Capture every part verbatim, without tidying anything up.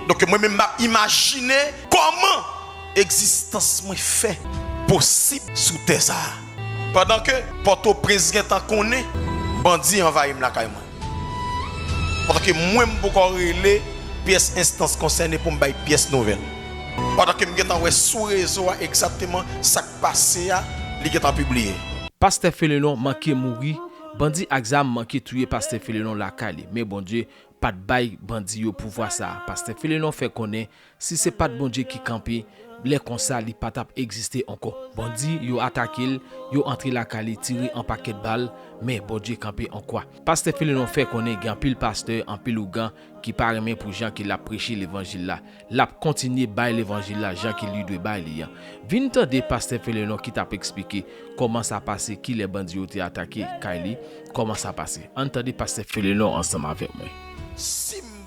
Donk, mwen menm, m ap imajine kòman egzistans mwen fè posib sou tè sa a. Pandan ke Pòtoprens gentan konnen bandi anvayi m lakay mwen. Pandan ke mwen, m poko rele pyès enstans konsène pou m bay pyès nouvèl. Pandan ke m gentan wè sou rezo a egzakteman sa k pase a, li gentan pibliye. Pastè Felenon manke mouri, bandi ak zam manke touye Pastè Felenon lakay li, men Bondye pa t bay bandi yo pouvwa sa a. Pastè Felenon fè konnen si se pa t Bondye ki kanpe, lè konsa li pa t ap egziste ankò. Bandi yo atake l, yo antre lakay li, tire an pakèt bal, men Bondye kanpe an kwa. Pastè Felenon fè konnen gen anpil pastè, anpil ougan ki pa renmen pou jan ke l ap preche levanjil la. L ap kontinye bay levanjil la jan ke li dwe bay li an. Vin tande Pastè Felenon ki t ap eksplike kòman sa pase, kilè bandi yo te atake kay li, kòman sa pase. Ann tande Pastè Felenon ansanm avèk mwen. Si m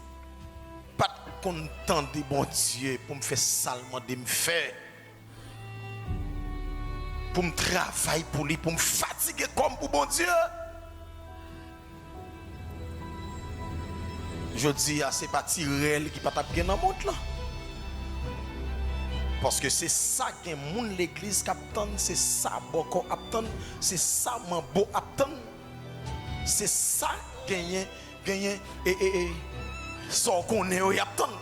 pa t konn tande Bondye pou m fè sa l mande m fè, pou m travay pou li, pou m fatige kò m pou Bondye, jodi a, se pa ti rèl ki pa t ap gen nan mond lan. Paske se sa gen moun legliz k ap tann, se sa bòkò ap tann, se sa manbo ap tann, se sa genyen, genyen, e, e, e, sa w konnen yo, y ap tann.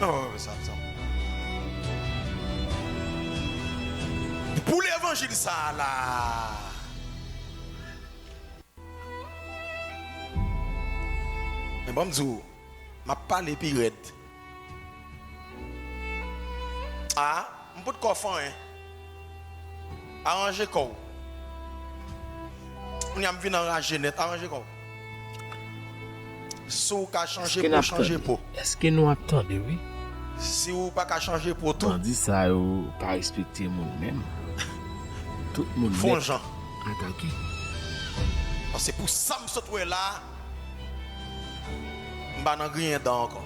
Oh, sa, sa. Pou levanjil sa a la. Men ban m di w, m ap pale pi rèd. A, m potko fè anyen. Aranje kò w. Kounye a m vin anraje nèt. Aranje kò w. Si w ka chanje po, chanje po. Èske nou ap tande? Èske nou ap tande, wi? Si w pa ka chanje po tou. Bandi sa yo pa respekte moun menm. Tout moun nèt atake. Paske pou sa m sot wè la, m pa nan griyen dan ankò.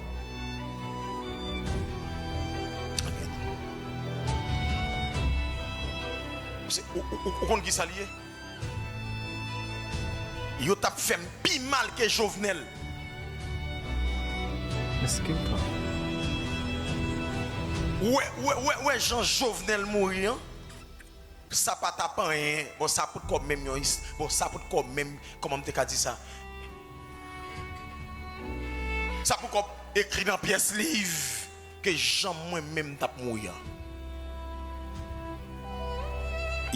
Se, ou, ou, ou, ou konn ki sa l ye? Yo t ap fè m pi mal ke Jovenel. Èske w pa? Wè, wè, wè, wè jan Jovenel mouri an. Sa pa t ap anyen. Bon, sa potkò menm yon is-, bon, sa potkò menm, kòman m te ka di sa? Sa potkò ekri nan pyès liv ke jan mwen menm t ap mouri an.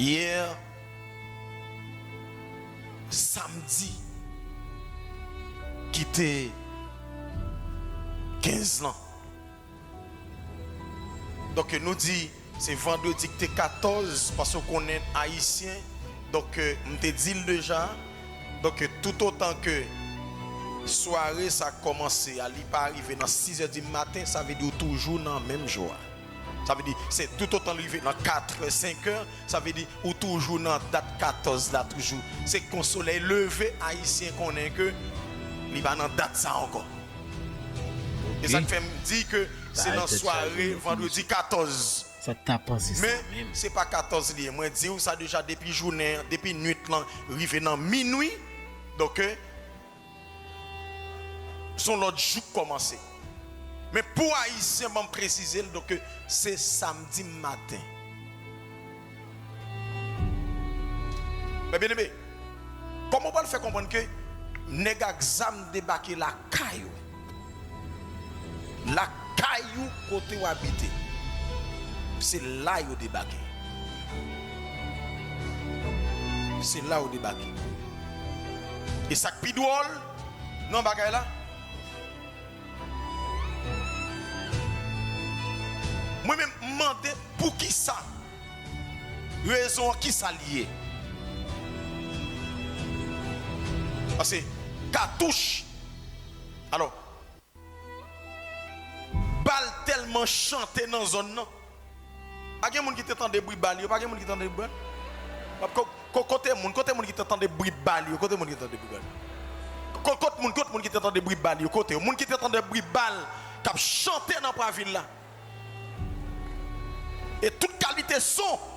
Yè, samdi, ki te kenz lan. Donk, nou di se vandredi ki te katòz, paske w konnen ayisyen, donk, m te di l deja, donk, toutotan ke sware sa kòmanse a, li pa rive nan sizè di maten, sa vle di ou toujou nan menm jou a. Sa vle di, se toutotan li rive nan katrè, senkè, sa vle di ou toujou nan dat katòz la toujou. Se kon solèy leve, ayisyen konnen ke li pa nan dat sa ankò. E sa k fè m di ke se nan sware vandredi katòz. Sa k ta panse sa menm? Men, se pa katòz li ye. Mwen di w sa deja depi jounen an, depi nwit lan rive nan minwi. Donk, se yon lòt jou k kòmanse. Men pou ayisyen, ban m presize l, donk, se samdi maten. Men byeneme, kòman w pral fè konprann ke nèg ak zam debake lakay ou? Lakay ou kote w abite. Se la yo debake. Se la yo debake. E sa k pi dwòl nan bagay la, mwen menm, m mande poukisa. Rezon an, kisa l ye? Paske katouch, alò, bal tèlman chante nan zòn nan. Pa gen moun ki te tande bri bal yo, pa gen moun ki tande bri bal. Ko-, ko-, kote moun, kote moun ki te tande bri bal yo, kote moun ki te tande bri bal yo? Ko-, kot moun, kot moun ki te tande bri bal yo, kote yo? Moun ki te tande bri bal k ap chante nan pwa vil la. E tout kalite son.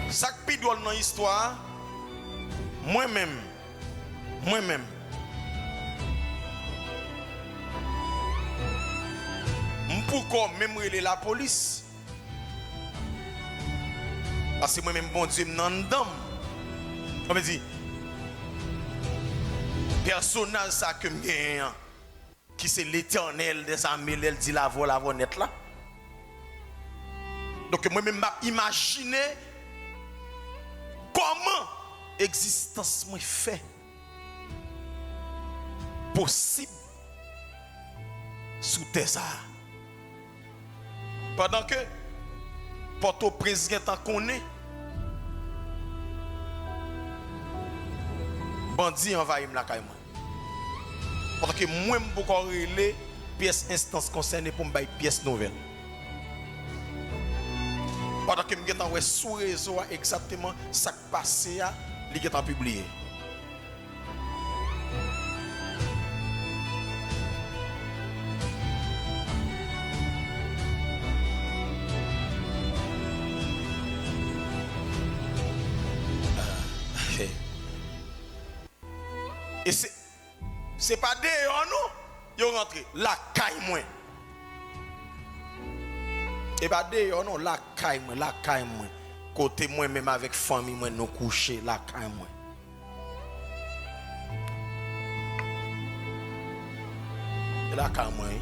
Sa k pi dwòl nan istwa a, mwen menm, mwen menm, m poko menm rele lapolis. Paske mwen menm, Bondye m nan anndan m. Sa vle di, pèsonaj sa ke m genyen an, ki se Letènèl dèzame, lè l di lavò, lavò nèt la. Donk, mwen menm, m ap imajine kòman egzistans mwen fè posib sou tè sa a. Pandan ke Pòtoprens gentan konnen bandi anvayi m lakay mwen. Pandan ke mwen, m poko rele pyès enstans konsène pou m bay pyès nouvèl. Pandan ke m gentan wè sou rezo a egzakteman sa k pase a, li gentan pibliye. E se, se pa deyò non, yo rantre lakay mwen. E pa deyò non, lakay mwen, lakay mwen. Kote mwen menm avèk fanmi mwen nou kouche, lakay mwen. E lakay mwen, wi.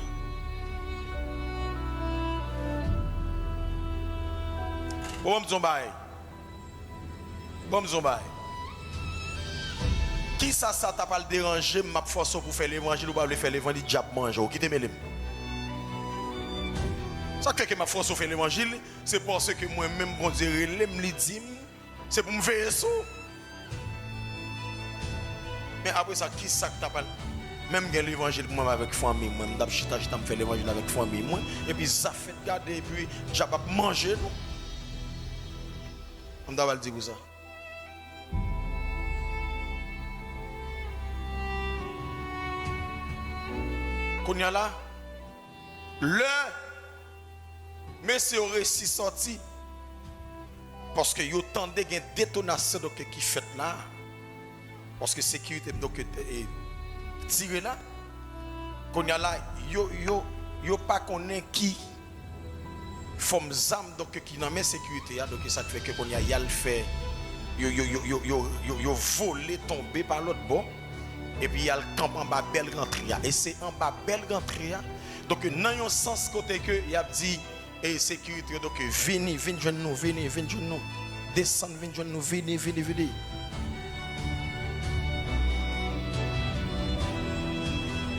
Bon, m di yon bagay. Bon, m di yon bagay. Kisa sa ta pral deranje m? M ap fòse w pou w fè levanjil, ou pa vle fè levanjil, dyab manje w. Kite mele m. Sa k fè ke m ap fòse w fè levanjil, se paske mwen menm, Bondye rele m, li di m, se pou m veye sou w. Men apre sa, kisa k ta pral, menm gen levanjil pou mwen avèk fanmi mwen, m t ap chita, chita, m fè levanjil avèk fanmi mwen, epi zafè t gade, epi dyab ap manje nou. M ta pral di pou sa. Kounye a la, lè mesye yo resi sòti, paske yo tande gen detonasyon, donk, ki fèt la, paske sekirite, donk, e, tire la. Kounye a la, yo, yo, yo pa konnen ki fòm zam, donk, ki nan men sekirite a, donk, sa k fè ke kounye a, y al fè, yo, yo, yo vole tonbe pa lòt bò, epi y al kanpe anba bèl rantre a. E se anba bèl rantre a, donk, nan yon sans kote ke y ap di, e sekirite yo, donk, vini, vin jwenn nou, vini, vin jwenn nou, desann, vin jwenn nou, vini, vini, vini.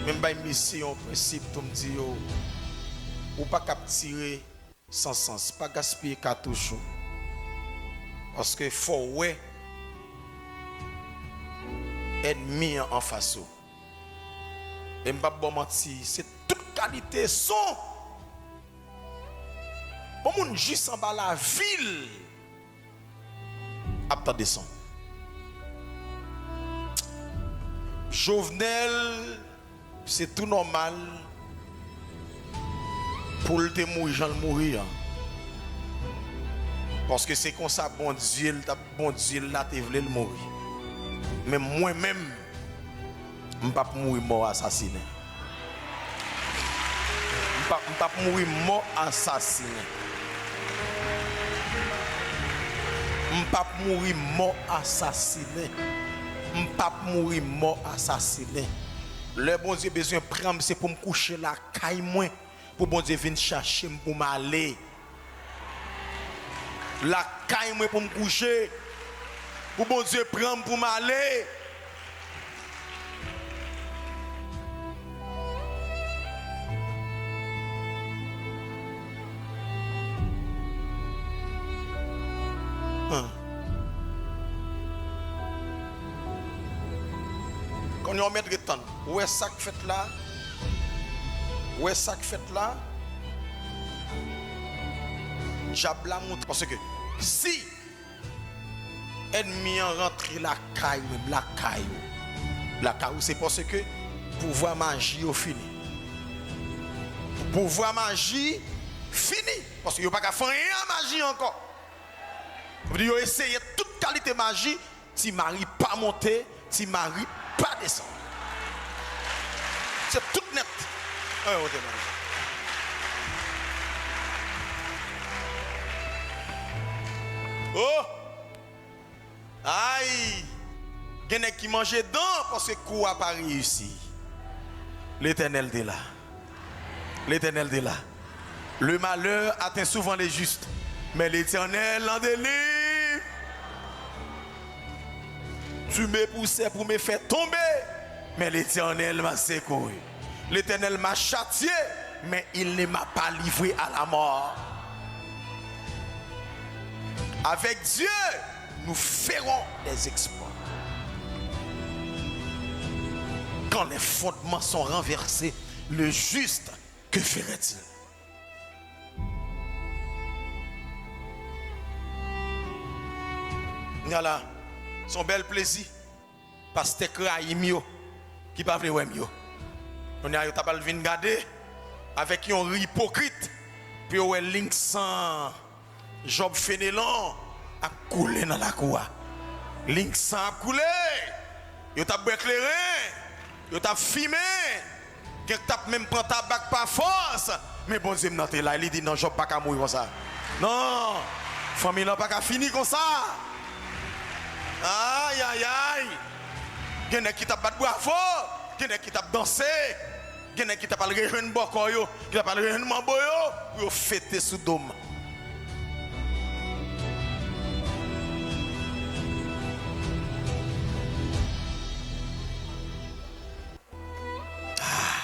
Men m bay mesye yon prensip tou, m di yo, ou pa kab tire san sans, pa gaspiye katouch ou. Paske fò w wè ènmi an anfas ou. E m p ap ba w manti, se tout kalite son. Yon moun jis anba lavil ap tande son. Jovenel, se tou nòmal pou l te mouri jan l mouri an. Paske se konsa Bondye l t ap, Bondye l la te vle l mouri. Men mwen menm, m p ap mouri mò asasinen. M p ap, m p ap mouri mò asasinen. M p ap mouri mò asasinen. M p ap mouri mò asasinen. Lè Bondye bezwen pran m, se pou m kouche lakay mwen, pou Bondye vin chache m pou m ale. Lakay mwen pou m kouche, pou Bondye pran m pou m ale. An. Kounye a w mèt ret tann. Ou wè sa k fèt la? Ou wè sa k fèt la? Dyab la monte. Paske si ènmi an rantre lakay mwen, lakay ou, lakay ou, se paske pouvwa maji yo fini. Pouvwa maji fini. Paske yo pa ka fè anyen a maji ankò. Yo eseye tout kalite maji, Ti Mari pa monte, Ti Mari pa desann. Se tout nèt. An, yo te manje. Oh! Ay! Gen nèg ki manje dan paske kou a pa reyisi. Letènèl te la. Letènèl te la. Le malheur atteint souvent les justes, mais l'Éternel en délivre. Tu m'époussais pour me faire tomber, mais l'Éternel m'a secouru. L'Éternel m'a châtié, mais il ne m'a pas livré à la mort. Avec Dieu, nous ferons des exploits. Quand les fondements sont renversés, le juste, que ferait-il? Kounye a la, se yon bèl plezi. Pastè krayi m yo, ki pa vle wè m yo. Kounye a, yo ta pral vin gade avèk yon ri ipokrit pou yo wè ling san Jòb Fenelon ap koule nan lakou a. Ling san ap koule. Yo t ap bwè kleren. Yo t ap fimen. Gen k t ap menm pran tabak pa fòs. Men Bondye m nan te la. Li di, "Non, Jòb pa ka mouri konsa. Non, fanmi lan pa ka fini konsa." Ay, ay, ay. Gen nèg ki t ap bat bravo. Gen nèg ki t ap danse. Gen nèg ki t ap al rejwenn bòkò yo, ki t ap al rejwenn manbo yo, pou yo fete sou do m. Ah.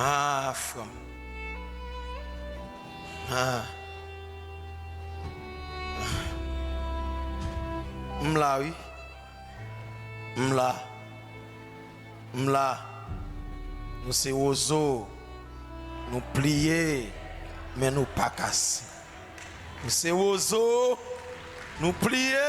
Ah, frè m. Ah. M la, wi. M la. M la. Nou se wozo. Nou pliye, men nou pa kase. Nou se wozo. Nou pliye,